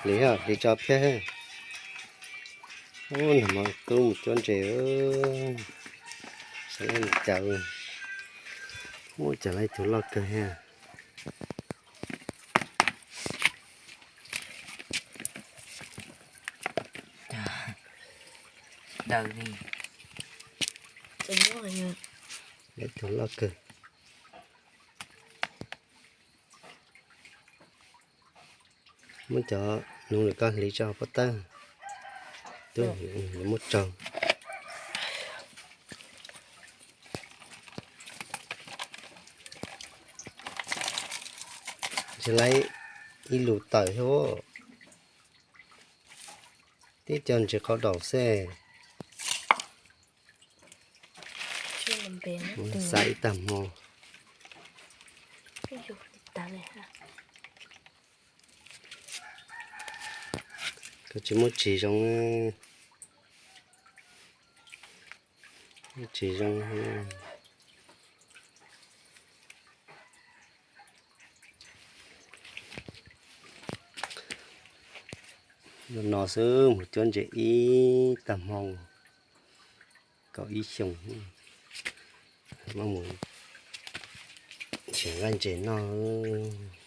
Hliv, hliv tso thiab. Ub, nag hmo tub mus cuab ntses, xav li cas, ub, cas lawv ib tug loj kawg thiab. Daws li. Lawv ib tug loj kawg. Muab cov nuv lawm koj hliv tso pob tawb. Tub, muab tsaug. Ntsis laib ib lus tawm thiab. Tib co ntses qau daum xwb. Xa ib tag hmo. Koj tsis muab tsis zoo, muab tsis zoo. Los no xwb mus cuab ntses ib tag hmo, kaum ib xyoos, mam mus nrhiav nqaij ntses noj.